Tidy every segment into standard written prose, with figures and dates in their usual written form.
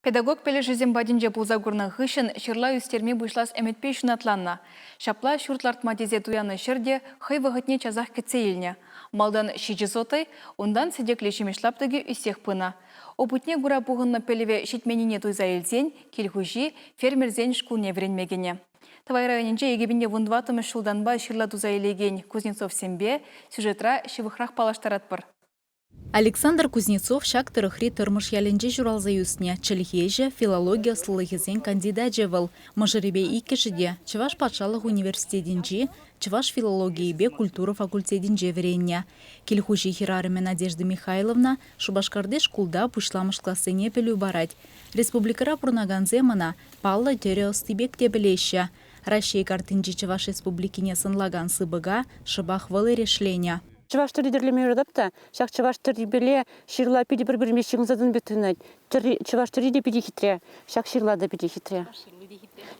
Педагог пӗлӗшӗсем патӗнче пулса курнӑ хыҫҫӑн ҫырла ӳстерме пуҫлас ӗмӗтпе ҫунатланнӑ. Ҫапла ҫурт лартма тесе туяннӑ ҫӗр те хӑй вӑхӑтне часах кӗтсе илнӗ. Малтан ҫичӗ сотӑй, унтан сӗтеклӗ ҫимӗҫ лаптӑкӗ ӳссех пынӑ. Опытне кура пухӑннӑ пӗлӗве ҫитменнине туйса илсен кил хуҫи фермерсен шкулне вӗренме кӗнӗ. Тӑвай районӗнче 2014 ҫултанпа ҫырла туса илекен Кузнецовсемпе сюжетра ҫывӑхрах паллаштаратпӑр. Александр Кузнецов ҫак тӑрӑхри Тӑрмӑш ялӗнче ҫуралса ӳснӗ. Чӗлхеҫӗ, филологи ӑслӑлӑхӗсен кандидачӗ вӑл. Мӑшӑрӗпе иккӗшӗ те Чӑваш патшалӑх университетӗнчи чӑваш филологийӗпе культура факультетӗнче вӗреннӗ. Кил хуҫи хӗрарӑмӗ Надежда Михайловна Шупашкарти шкулта пуҫламӑш классене пӗлӳ парать. Республикӑра пурӑнакансем ӑна паллӑ тӗрӗ ӑсти пек те пӗлеҫҫӗ. Раҫҫей карттинчи Чӑваш Республикине сӑнлакан сыпӑка шӑпах вӑл эрешленӗ. Чӑваш тӗрри тӗрлеме юратап та, ҫак чӑваш тӗррипеле ҫырла питӗ пӗр-пӗринпе ҫыхӑнса тӑнӑ пек туйӑнать. Тӗрри, чӑваш тӗрри те питӗ хитре, ҫак ҫырла та питӗ хитре.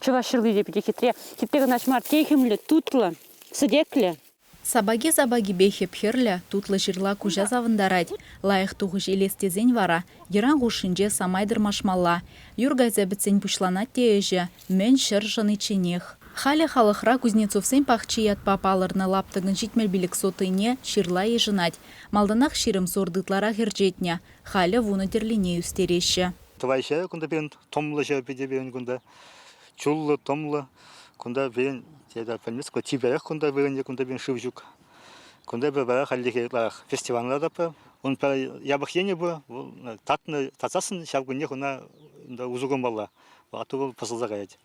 Чӑваш ҫырли те питӗ хитре. Хитре кӑна мар, техӗмлӗ, тутлӑ, сӗтеклӗ. Сапаки-сапакипе хӗп-хӗрлӗ, тутлӑ ҫырла куҫа савӑнтарать. Лайӑх тухӑҫ илес тесен вара йӑран хушшинче самай тӑрмашмалла. Юр кайса пӗтсен пуҫланать те ӗҫӗ, мӗн ҫӗр шӑничченех. Халӗ халӑхра Кузнецовсен пахчи ятпа палӑрнӑ лаптӑкӑн 75 сотӑйне ҫырла йышӑнать. Малтанах 20 сорт ытларах ӗрчетнӗ, халӗ вунӑ тӗрлине ӳстереҫҫӗ. Тӑвай ҫӗрӗ кунта пирӗн тӑмлӑ ҫӗр питӗ пирӗн кунта. Чуллӑ, тӑмлӑ. Кунта пирӗн пӗлмест, чиперех кунта вырӑнӗ, кунта пирӗн шыв ҫук. Кунта эпир вара хальлӗхе ытларах фестиваль лартатпӑр. Ун пӗр япӑх енӗ пур, вӑл татнӑ татсассӑн ҫав куннех ӑна усӑ курмалла. Атту вӑл пӑсӑлса каять.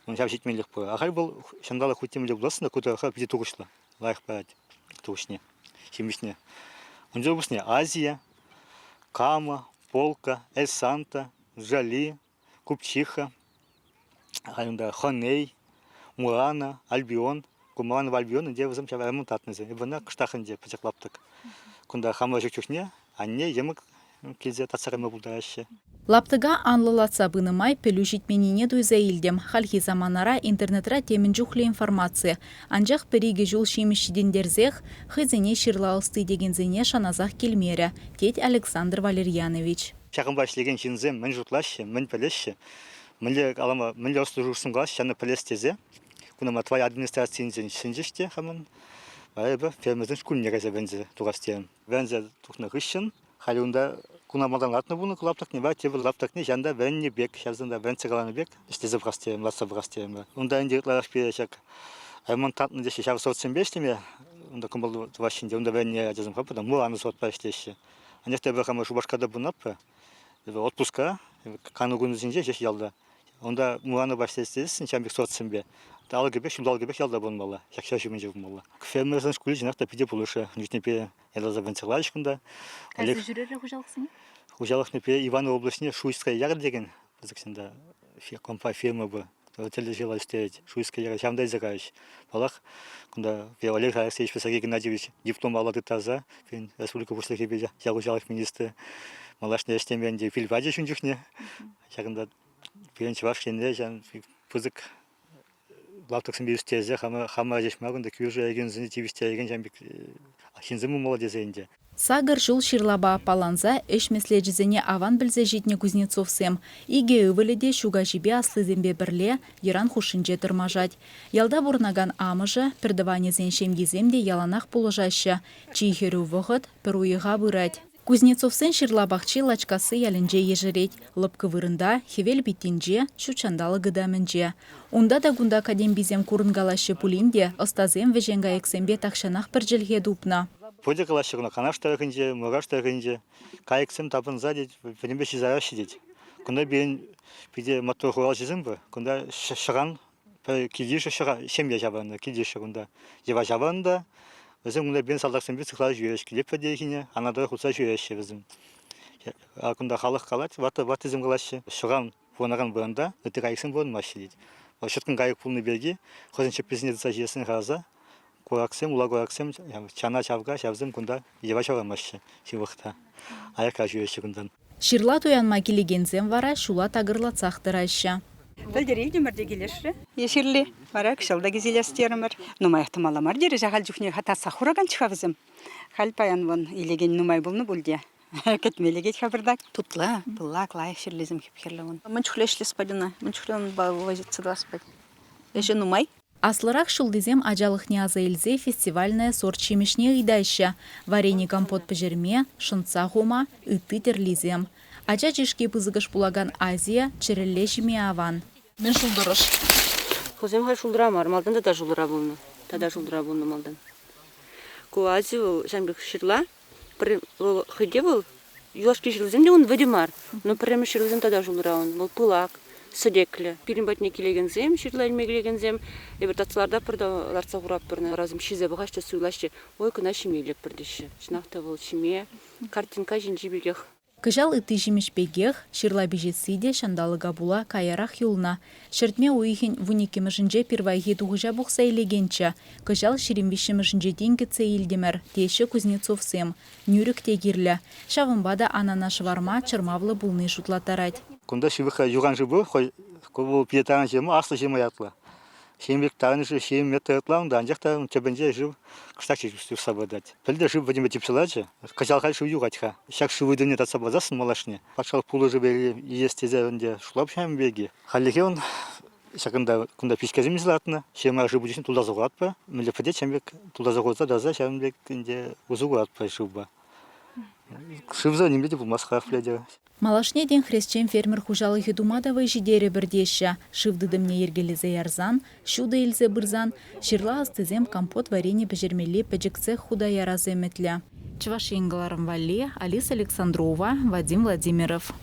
Ун ҫав ҫитменлӗх пур. Ахаль вӑл ҫанталӑк хуть темле пулассӑн та ку тӑрӑхра питӗ тухӑҫлӑ, лайӑх парать тухӑҫне, ҫимӗҫне. Унсӑр пуҫне Азия, Кама, Полка, Эль-Санта, Жали, Купчиха, унта Хоней, Мурана, Альбион. Ку Муранова Альбион ӗнтӗ вӗсем ҫав ремонт татнисем. Эпӗ ӑна кӑштах ӗнтӗ пӗчӗк лаптӑк. Кунта хамӑр ҫук чухне анне йӑмӑк килсе татса кайма пултараҫҫӗ. Лаптӑка анлӑлатса пынӑ май пӗлӳ ҫитменнине туйса илтӗм. Хальхи саманара интернетра темӗн чухлӗ информаци. Анчах пӗр-икӗ ҫул ҫимӗҫ ҫитӗнтерсех хӑйсене ҫырла ӑсти текенсене шанасах килмерӗ, тет Александр Валерьянович. Ҫакӑнпа ӗҫлекен ҫынсем мӗн шутлаҫҫӗ, мӗн пӗлеҫҫӗ, мӗнле калама, мӗнле ӑслӑ шухӑшсем калаҫҫӗ, ҫавна пӗлес тесе кунта Тӑвай администрацийӗнчен чӗнчӗҫ те хамӑн. Вара эпӗ фермерсен шкулне кайса вӗренсе тухас терӗм. Вӗренсе тухнӑ хыҫҫӑн халӗ унта куна малтан лартнӑ пулнӑ ку лаптӑкне, вара тепӗр лаптӑкне ҫавӑнта вӗреннӗ пек, ҫавсента вӗрентсе каланӑ пек ӗҫлесе пӑхас терӗм, лартса пӑхас терӗм. Унта ӗнтӗ ытларах пире ҫак ремонт татнӑ теҫҫӗ, ҫав сортсемпе ӗҫлеме унта кӑмӑл тӑваҫҫӗ ӗнтӗ, унта вӗреннӗ ачасем хапӑр та муланӑ сортпа ӗҫлеҫҫӗ. Анчах та эпӗ хамӑр Шупашкарта пурӑнатпӑр. Эпӗ отпуска, кану кунӗсенче ҫеҫ ялта. Унта Муранова ӗҫлес ҫавӑн пек сортсемпе. Алӑкӗпех, ҫулталӑкӗпех ялта пурӑнмалла, ҫак ҫӗр ҫумӗнче пулмалла. Фермерсен шкулӗ чӑнах та питӗ пулӑшрӗ. Ун ятарласа вӗрентсе кӑларчӗҫ кунта. Кайса ҫӳрерӗ хуҫалӑхсене? Хуҫалӑхне пире Иваново облаҫне Шуйская яр текен пысӑк ҫынта компа фирма пур. Тӗрлӗ ҫул ӗҫтерет. Шуйская яра ҫавӑнта илсе кайрӗҫ. Паллах, кунта Олег Алексеевичпа Сергей Геннадьевич диплом алла тыттарса пирӗн республика пуҫлӑхӗпе ял хуҫалӑх министрӗ малашне ӗҫлеме ӗнтӗ пил пачӗҫ ун чухне. Ҫакӑнта пирӗн Чӑваш Енре ҫав пысӑк лаптӑксемпе ӳстерсе хамӑра ҫеҫ мар кунта кӳршӗ регионсене тивӗҫтерекен ҫавӑн пек ҫынсем пулмалла тесе ӗнтӗ. Сакӑр ҫул ҫырлапа аппаланса ӗҫ меслечӗсене аван пӗлсе ҫитнӗ Кузнецовсем. Икӗ ывӑлӗ те ҫу каҫипе аслисемпе пӗрле йӑран хушшинче тӑрмашать. Ялта пурӑнакан амӑшӗ, пӗртӑванӗсен ҫемйисем те яланах пулӑшаҫҫӗ. Чи хӗрӳ вӑхӑт пӗр уйӑха пырать. Кузнецовсен ҫырла пахчи Лачкасси ялӗнче ешерет. Лӑпкӑ вырӑнта, хӗвел питтинче, ҫут ҫанталӑк ытамӗнче. Унта та кунта катемписем курӑнкалаҫҫӗ пулин те ӑстасем вӗҫен кайӑксемпе тахҫанах пӗр чӗлхе тупнӑ. Пурте калаҫҫӗ кӑна Канаш тӑрӑхӗнче, Муркаш тӑрӑхӗнче кайӑксем тапӑнса тет, пӗтӗмпе ҫызараҫҫӗ тет. Кунта пирӗн питӗ маттур хуралҫӑсем пур. Кунта ҫӑхан пӗр килйышӗ ҫемье ҫаврӑннӑ, килйышӗ кунта йӑва ҫаврӑннӑ та вӗсем кунта пирӗн салтаксемпе сыхласа ҫӳреҫ, килетпӗр те ирхине, ана тӑрӑх утса ҫӳреҫҫӗ вӗсем. Кунта халӑх калать, ваттисем калаҫҫӗ, ҫӑхан пурӑнакан вырӑнта ытти кайӑксем пурӑнмаҫҫӗ тет. Вӑл ҫӑткӑн кайӑк пулнӑ пирки хӑйсен чӗпписене тытса ҫиесрен хӑраса кураксем, ула кураксем, чана чавка ҫавсем кунта йӑва ҫаврӑнмаҫҫӗ ҫывӑхта. Аякра ҫӳреҫҫӗ кунтан. Ҫырла туянма килекенсем вара ҫула такӑрлатсах тӑраҫҫӗ. Пӗлтӗр илтӗмӗр те килӗшрӗ ҫырли. Вара кӑҫал та килес терӗмӗр. Нумаях тӑмалла мар терӗҫ. Ахаль чухне татсах хураканччӗ-ха вӗсем. Халь паян вон илекен нумай пулнӑ пуль те. Кӗтме лекет-ха пӗртак. Тутлӑ, пылак, лайӑх ҫырлисем хӗп-хӗрлӗ ун. Мӗн чухлӗ ӗҫлес пать ӑна, мӗн чухлӗ унпа возиться тӑвас пать. Ӗҫӗ нумай. Аслӑрах ҫултисем ачалӑхне аса илсе фестивальная сорт ҫимӗҫне ыйтаҫҫӗ. Варени-компот пӗҫерме, шӑнтса хума, ытти тӗрлисем. Ача чышки пысӑкӑш пулакан Азия чӗрӗлле ҫиме аван. Мӗн шултӑрӑш? Кусем халь шултра мар, малтан тата шултра пулнӑ. Тата шултра пулнӑ малтан. Ку Ази вӑл ҫавӑн пек ҫырла. Вӑл хӑй те вӑл юлашки ҫырласем те ун вӗтӗ мар, но пӗрремӗш ҫырласем тата шултра ун. Вӑл пылак, сӗтеклӗ. Пирӗн патне килекенсем, ҫырла илме килекенсем, эпир татса лартатпӑр та лартса хуратпӑр. Варасем ҫисе пӑхаҫҫӗ те суйлаҫҫӗ. Ой, кӑна ҫиме илетпӗр теҫҫӗ. Чӑнах та вӑл ҫиме картинка ҫинчи пекех. Кӑҫал ытти ҫимӗҫ пекех, ҫырла пиҫесси те ҫанталӑка пула каярах юлнӑ. Ҫӗртме уйӑхӗн вуниккӗмӗшӗнче пирвайхи тухӑҫа пухса илекенччӗ. Кӑҫал 23-мӗшӗнче тин кӗтсе илтӗмӗр, теҫҫӗ Кузнецовсем. Нӳрӗк те кирлӗ. Ҫавӑнпа та анана шӑварма чӑрмавлӑ пулни шутлаттарать. Кунта ҫывӑхра юхан шыв пур, хӑй ку вӑл питӗ тарӑн ҫырма, аслӑ ҫырма ятлӑ. Ҫын пек тарӑнӑшӗ 20 метр ытла унта, анчах та тӗпӗнче шыв кӑштах ҫеҫ юхса выртать. Пӗлтӗр шыв пӗтӗмпе типсе ларчӗ, кӑҫал халь шыв юхать-ха. Ҫак шыв ыйтӑвне татса парсассӑн малашне патшалӑх пулӑшӑвӗ илес тесе ӗнтӗ шутлап ҫавӑн пирки. Хальлӗхе ун ҫакӑнта кунта пичкесем илсе лартнӑ, ҫырма шыв путишне тултарса хуратпӑр. Мӗнле пӗтет ҫавӑн пек тултарса хурса тӑрса ҫавӑн пек ӗнтӗ усӑ куратпӑр шывпа. Шывсӑр нимле те пулмасть-ха пӗлетӗр. Малашне тен хресчен-фермер хуҫалӑхӗ тума та вӑй ҫитерӗпӗр теҫҫӗ. Шыв тытӑмне йӗркелесе ярсан, ҫутӑ илсе пырсан ҫырла ӑстисем компот-варени пӗҫермелли пӗчӗк цех хута ярас ӗмӗтлӗ. Чӑваш Ен кӑларӑм валли Алиса Александрова, Вадим Владимиров.